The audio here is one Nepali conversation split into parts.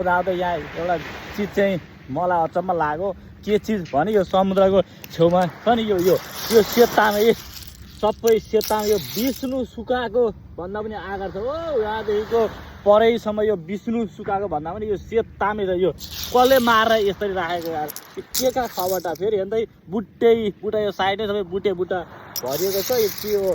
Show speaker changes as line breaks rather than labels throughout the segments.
आउँदा यहाँ एउटा चिज चाहिँ मलाई अचम्म लाग्यो के चिज भने यो समुद्रको छेउमा छ नि यो सेतामा सबै सेतामा यो विष्णु सुकाएको भन्दा पनि आकार छ हो यहाँदेखिको परैसम्म यो विष्णु सुकाएको भन्दा पनि यो सेतामै छ यो कसले मारेर यसरी राखेको यार के का खबर त फेरि हेर्दै बुट्टा यो साइडै सबै बुट्टा भरिएको छ यो के हो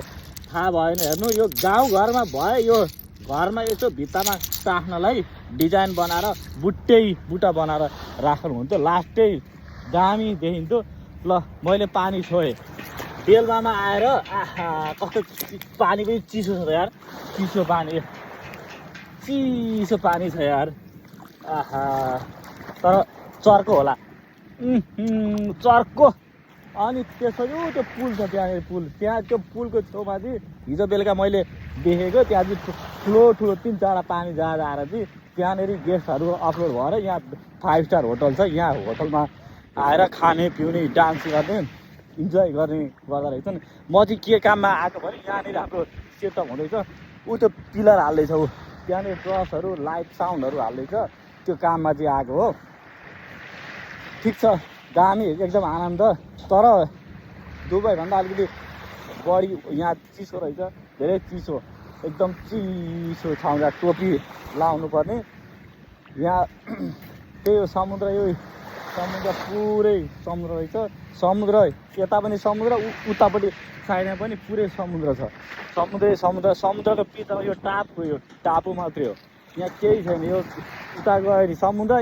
थाहा भएन हेर्नु यो गाउँघरमा भयो यो घरमा यसो भित्तामा टाँस्नलाई डिजाइन बनाएर बुट्टा बनाएर राख्नुहुन्थ्यो लास्टै दामी देखिन्थ्यो ल मैले पानी छोएँ बेलुकामा आएर आहा कस्तो पानी पनि चिसो छ यार चिसो पानी छ यार आहा तर चर्को होला चर्को अनि त्यसपछि त्यो पुल छ त्यहाँनिर पुल त्यहाँ त्यो पुलको छेउमा चाहिँ हिजो बेलुका मैले देखेको त्यहाँ चाहिँ ठुलो 3-4 पानी जहाज आएर चाहिँ त्यहाँनिर गेस्टहरू अपलोड भएर यहाँ 5 स्टार होटल छ यहाँ होटलमा आएर खाने पिउने डान्स गर्ने इन्जोय गर्ने गर्दा रहेछ नि म चाहिँ के काममा आएको भने यहाँनिर हाम्रो सेटअप हुँदैछ ऊ त्यो पिलर हाल्दैछ ऊ त्यहाँनिर ट्रसहरू लाइट साउन्डहरू हाल्दैछ त्यो काममा चाहिँ आएको हो ठिक छ दामी एकदम आनन्द तर दुबईभन्दा अलिकति बढी यहाँ चिसो रहेछ धेरै चिसो एकदम चिसो ठाउँ जहाँ टोपी लाउनु पर्ने यहाँ त्यही हो समुद्र पुरै समुद्र रहेछ समुद्र यता पनि समुद्र उतापट्टि साइडमा पनि पुरै समुद्र छ समुद्रको पिछमा यो टापु मात्रै हो यहाँ केही छैन यो उता गयो समुद्र